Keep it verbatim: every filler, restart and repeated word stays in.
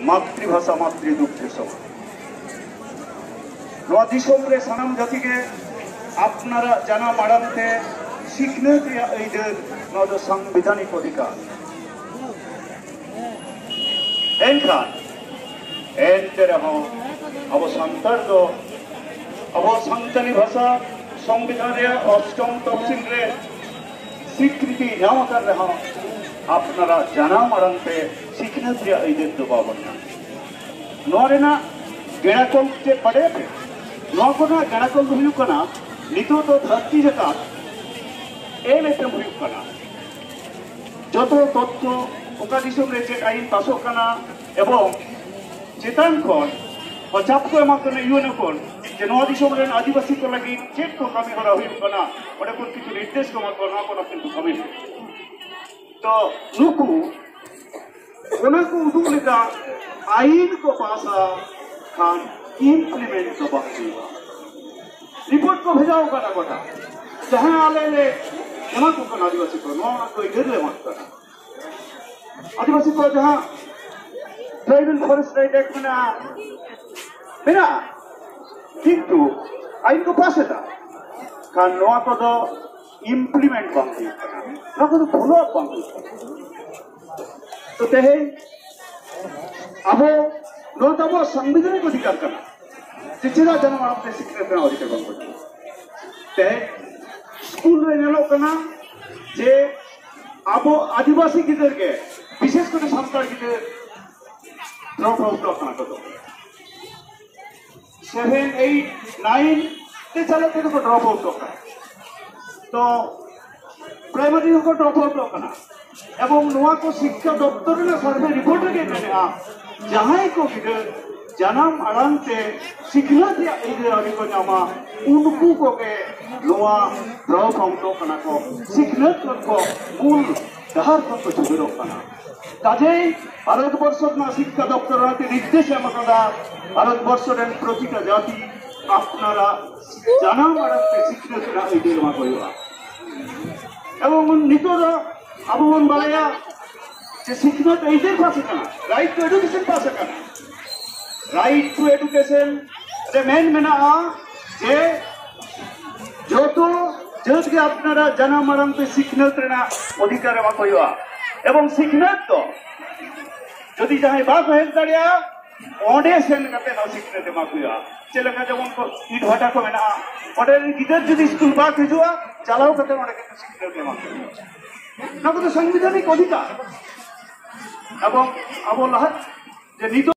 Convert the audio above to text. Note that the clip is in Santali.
ᱢᱟᱛᱨᱤᱵᱷᱟᱥᱟ ᱢᱟᱛᱨᱤ ᱫᱩᱜᱽᱫᱷᱚ ᱥᱚᱢ᱾ ᱱᱚᱣᱟ ᱫᱤᱥᱚᱢ ᱨᱮ ᱥᱟᱱᱟᱢ ᱡᱟᱹᱛᱤ ᱜᱮ ᱟᱯᱱᱟᱨᱟᱜ ᱡᱟᱱᱟᱢ ᱟᱲᱟᱝ ᱛᱮ ᱥᱤᱠᱷᱱᱟᱹᱛ ᱨᱮᱭᱟᱜ ᱟᱹᱭᱫᱟᱹᱨ, ᱱᱚᱣᱟ ᱫᱚ ᱥᱟᱝᱵᱤᱫᱷᱟᱱᱤᱠ ᱚᱫᱷᱤᱠᱟᱨ᱾ ᱮᱱᱠᱷᱟᱱ ᱮᱱᱛᱮ ᱨᱮᱦᱚᱸ ᱟᱵᱚ ᱥᱟᱱᱛᱟᱲ ᱫᱚ ᱟᱵᱚ ᱥᱟᱱᱛᱟᱲᱤ ᱵᱷᱟᱥᱟ ᱥᱚᱝᱵᱤᱫᱷᱟᱱ ᱨᱮᱭᱟᱜ ᱚᱥᱴᱚᱢ ᱛᱚᱯᱥᱤᱞ ᱨᱮ ᱥᱤᱠᱨᱤᱛᱤ ᱧᱟᱢ ᱟᱠᱟᱱ ᱨᱮᱦᱚᱸ ᱟᱯᱱᱟᱨᱟᱜ ᱡᱟᱱᱟᱢ ᱟᱲᱟᱝ ᱛᱮ ᱥᱤᱠᱷᱱᱟᱹᱛ ᱨᱮᱭᱟᱜ ᱟᱹᱭᱫᱟᱹᱨ ᱫᱚ ᱵᱟᱵᱚᱱ ᱧᱟᱢ᱾ ᱱᱚᱣᱟ ᱨᱮᱱᱟᱜ ᱜᱮᱲᱟᱠᱚᱞ ᱪᱮᱫ ᱵᱟᱰᱟᱭᱟᱯᱮ? ᱱᱚᱣᱟ ᱠᱚᱨᱮᱱᱟᱜ ᱜᱮᱲᱟᱠᱚᱞ ᱫᱚ ᱦᱩᱭᱩᱜ ᱠᱟᱱᱟ, ᱱᱤᱛᱚᱜ ᱫᱚ ᱫᱷᱟᱹᱨᱛᱤ ᱡᱟᱠᱟᱛ ᱮᱢ ᱮᱯᱮᱢ ᱦᱩᱭᱩᱜ ᱠᱟᱱᱟ᱾ ᱡᱚᱛᱚ ᱛᱚᱛᱛᱷᱚ, ᱚᱠᱟ ᱫᱤᱥᱚᱢ ᱨᱮ ᱪᱮᱫ ᱟᱹᱭᱤᱱ ᱯᱟᱥᱚᱜ ᱠᱟᱱᱟ ᱮᱵᱚᱝ ᱪᱮᱛᱟᱱ ᱠᱷᱚᱱ ᱪᱟᱯ ᱠᱚ ᱮᱢᱟ ᱠᱟᱱᱟ ᱤᱭᱩ ᱮᱱ ᱳ ᱠᱷᱚᱱ, ᱡᱮ ᱱᱚᱣᱟ ᱫᱤᱥᱚᱢ ᱨᱮᱱ ᱟᱹᱫᱤᱵᱟᱹᱥᱤ ᱠᱚ ᱞᱟᱹᱜᱤᱫ ᱪᱮᱫ ᱠᱚ ᱠᱟᱹᱢᱤ ᱦᱚᱨᱟ ᱦᱩᱭᱩᱜ ᱠᱟᱱᱟ, ᱚᱸᱰᱮ ᱠᱷᱚᱱ ᱠᱤᱪᱷᱩ ᱱᱤᱨᱫᱮᱥ ᱠᱚ ᱮᱢᱟ ᱠᱚᱣᱟ, ᱱᱚᱣᱟ ᱠᱚ ᱱᱟᱯᱤᱛ ᱠᱚ ᱠᱟᱹᱢᱤ ᱦᱩᱭᱩᱜ᱾ ᱛᱚ ᱱᱩᱠᱩ ᱚᱱᱟ ᱠᱚ ᱩᱫᱩᱜ ᱞᱮᱠᱟ ᱟᱹᱭᱤᱱ ᱠᱚ ᱯᱟᱥᱟ ᱠᱷᱟᱱ ᱤᱢᱯᱞᱤᱢᱮᱱᱴ ᱫᱚ ᱵᱟᱝ ᱦᱩᱭᱩᱜᱼᱟ᱾ ᱨᱤᱯᱳᱨᱴ ᱠᱚ ᱵᱷᱮᱡᱟᱣ ᱠᱟᱱᱟ ᱜᱚᱴᱟ, ᱡᱟᱦᱟᱸ ᱟᱞᱮ ᱞᱮ ᱮᱢᱟ ᱠᱚ ᱠᱟᱱᱟ ᱟᱹᱫᱤᱵᱟᱹᱥᱤ ᱠᱚ, ᱱᱚᱣᱟ ᱠᱚ ᱟᱹᱭᱫᱟᱹᱨ ᱞᱮ ᱮᱢᱟ ᱠᱚ ᱠᱟᱱᱟ᱾ ᱟᱹᱫᱤᱵᱟᱹᱥᱤ ᱠᱚᱣᱟᱜ ᱡᱟᱦᱟᱸ ᱴᱨᱟᱭᱵᱟᱞ ᱯᱷᱚᱨᱮᱥᱴ ᱨᱟᱭᱤᱴ ᱮᱠᱴ ᱢᱮᱱᱟᱜᱼᱟ, ᱢᱮᱱᱟᱜᱼᱟ, ᱠᱤᱱᱛᱩ ᱟᱹᱭᱤᱱ ᱠᱚ ᱯᱟᱥ ᱮᱫᱟ, ᱠᱷᱟᱱ ᱱᱚᱣᱟ ᱠᱚᱫᱚ ᱤᱢᱯᱞᱤᱢᱮᱱᱴ ᱵᱟᱝ ᱦᱩᱭᱩᱜ ᱠᱟᱱᱟ, ᱱᱚᱣᱟ ᱠᱚᱫᱚ ᱯᱷᱚᱞᱳ ᱟᱯ ᱵᱟᱝ ᱦᱩᱭᱩᱜ ᱠᱟᱱᱟ᱾ ᱛᱚ ᱛᱮᱦᱮᱧ ᱟᱵᱚ ᱱᱚᱣᱟ ᱫᱚ ᱟᱵᱚᱣᱟᱜ ᱥᱟᱝᱵᱤᱫᱷᱟᱱᱤᱠ ᱚᱫᱷᱤᱠᱟᱨ ᱠᱟᱱᱟ ᱡᱮ ᱪᱮᱫᱟᱜ ᱡᱟᱱᱟᱢ ᱟᱲᱟᱝ ᱛᱮ ᱥᱤᱠᱷᱱᱟᱹᱛ ᱨᱮᱱᱟᱜ ᱚᱫᱷᱤᱠᱟᱨ ᱵᱟᱝ ᱵᱚᱱ ᱧᱟᱢᱟ᱾ ᱛᱮᱦᱮᱧ ᱥᱠᱩᱞ ᱨᱮ ᱧᱮᱞᱚᱜ ᱠᱟᱱᱟ ᱡᱮ ᱟᱵᱚ ᱟᱹᱫᱤᱵᱟᱹᱥᱤ ᱜᱤᱫᱟᱹᱨ ᱜᱮ, ᱵᱤᱥᱮᱥ ᱠᱚᱨᱮ ᱥᱟᱱᱛᱟᱲ ᱜᱤᱫᱟᱹᱨ ᱰᱨᱚᱯ ᱟᱣᱩᱴᱚᱜ ᱠᱟᱱᱟ ᱠᱚ᱾ ᱫᱚ ᱥᱮᱵᱷᱮᱱ, ᱮᱭᱤᱴ, ᱱᱟᱭᱤᱱ ᱛᱮ ᱪᱟᱞᱟᱜ ᱛᱮᱫᱚ ᱠᱚ ᱰᱨᱚᱯ ᱟᱣᱩᱴᱚᱜ ᱠᱟᱱᱟ᱾ ᱛᱚ ᱯᱨᱟᱭᱢᱟᱨᱤ ᱦᱚᱸᱠᱚ ᱰᱨᱚᱯ ᱟᱣᱩᱴᱚᱜ ᱠᱟᱱᱟ᱾ ᱮᱵᱚᱝ ᱱᱚᱣᱟ ᱠᱚ ᱥᱤᱠᱠᱷᱟ ᱫᱚᱯᱛᱚᱨ ᱨᱮᱱᱟᱜ ᱥᱟᱨᱵᱷᱮ ᱨᱤᱯᱳᱨᱴ ᱨᱮᱜᱮ ᱢᱮᱱᱟᱜᱼᱟ, ᱡᱟᱦᱟᱸᱭ ᱠᱚ ᱜᱤᱫᱽᱨᱟᱹ ᱡᱟᱱᱟᱢ ᱟᱲᱟᱝ ᱛᱮ ᱥᱤᱠᱷᱱᱟᱹᱛ ᱨᱮᱭᱟᱜ ᱟᱹᱭᱫᱟᱹᱨ ᱟᱹᱣᱨᱤ ᱠᱚ ᱧᱟᱢᱟ, ᱩᱱᱠᱩ ᱠᱚᱜᱮ ᱱᱚᱣᱟ ᱰᱨᱚᱯ ᱟᱣᱩᱴᱚᱜ ᱠᱟᱱᱟ ᱠᱚ, ᱥᱤᱠᱷᱱᱟᱹᱛ ᱠᱷᱚᱱ ᱠᱚ ᱢᱩᱞ ᱰᱟᱦᱟᱨ ᱠᱷᱚᱱ ᱠᱚ ᱪᱷᱩᱰᱟᱹᱨᱚᱜ ᱠᱟᱱᱟ᱾ ᱠᱟᱡᱮᱭ ᱵᱷᱟᱨᱚᱛ ᱵᱚᱨᱥᱚ ᱨᱮᱱᱟᱜ ᱥᱤᱠᱠᱷᱟ ᱫᱚᱯᱛᱚᱨ ᱚᱱᱟᱛᱮ ᱱᱤᱨᱫᱮᱥ ᱮ ᱮᱢ ᱟᱠᱟᱫᱟ, ᱵᱷᱟᱨᱚᱛ ᱵᱚᱨᱥᱚ ᱨᱮᱱ ᱯᱨᱚᱛᱤᱴᱟ ᱡᱟᱹᱛᱤ ᱟᱯᱱᱟᱨᱟᱜ ᱡᱟᱱᱟᱢ ᱟᱲᱟᱝ ᱛᱮ ᱥᱤᱠᱷᱱᱟᱹᱛ ᱨᱮᱱᱟᱜ ᱟᱹᱭᱫᱟᱹᱨ ᱮᱢᱟ ᱠᱚ ᱦᱩᱭᱩᱜᱼᱟ᱾ ᱮᱵᱚᱝ ᱱᱤᱛᱚᱜ ᱫᱚ ᱟᱵᱚ ᱵᱚᱱ ᱵᱟᱲᱟᱭᱟ ᱥᱤᱠᱷᱱᱟᱹᱛ ᱟᱹᱭᱫᱟᱹᱨ ᱯᱟᱥ ᱟᱠᱟᱱᱟ, ᱨᱟᱭᱤᱴ ᱴᱩ ᱮᱰᱩᱠᱮᱥᱚᱱ ᱯᱟᱥ ᱟᱠᱟᱱᱟ᱾ ᱨᱟᱭᱤᱴ ᱴᱩ ᱮᱰᱩᱠᱮᱥᱚᱱ ᱨᱮ ᱢᱮᱱ ᱢᱮᱱᱟᱜᱼᱟ ᱡᱮ ᱡᱚᱛᱚ ᱡᱟᱹᱛ ᱜᱮ ᱟᱯᱱᱟᱨᱟᱜ ᱡᱟᱱᱟᱢ ᱟᱲᱟᱝ ᱛᱮ ᱥᱤᱠᱷᱱᱟᱹᱛ ᱨᱮᱱᱟᱜ ᱚᱫᱷᱤᱠᱟᱨ ᱮᱢᱟ ᱠᱚ ᱦᱩᱭᱩᱜᱼᱟ᱾ ᱮᱵᱚᱝ ᱥᱤᱠᱷᱱᱟᱹᱛ ᱫᱚ ᱡᱩᱫᱤ ᱡᱟᱦᱟᱸᱭ ᱵᱟᱠᱚ ᱦᱮᱡ ᱫᱟᱲᱮᱭᱟᱜᱼᱟ, ᱚᱸᱰᱮ ᱥᱮᱱ ᱠᱟᱛᱮ ᱱᱚᱣᱟ ᱥᱤᱠᱷᱱᱟᱹᱛ ᱮᱢᱟ ᱠᱚ ᱦᱩᱭᱩᱜᱼᱟ᱾ ᱪᱮᱫ ᱞᱮᱠᱟ ᱡᱮᱢᱚᱱ ᱠᱚ ᱤᱴ ᱵᱷᱟᱴᱟ ᱠᱚ ᱢᱮᱱᱟᱜᱼᱟ, ᱚᱸᱰᱮ ᱨᱮᱱ ᱜᱤᱫᱟᱹᱨ ᱡᱩᱫᱤ ᱥᱠᱩᱞ ᱵᱟᱠᱚ ᱦᱤᱡᱩᱜᱼᱟ, ᱪᱟᱞᱟᱣ ᱠᱟᱛᱮ ᱚᱸᱰᱮ ᱠᱤᱱᱛᱩ ᱥᱤᱠᱷᱱᱟᱹᱛ ᱮᱢᱟ ᱠᱚ ᱦᱩᱭᱩᱜᱼᱟ᱾ ᱱᱚᱣᱟ ᱠᱚᱫᱚ ᱥᱟᱝᱵᱤᱫᱷᱟᱱᱤᱠ ᱚᱫᱷᱤᱠᱟᱨ᱾ ᱮᱵᱚᱝ ᱟᱵᱚ ᱞᱟᱦᱟ ᱡᱮ ᱱᱤᱛᱚᱜ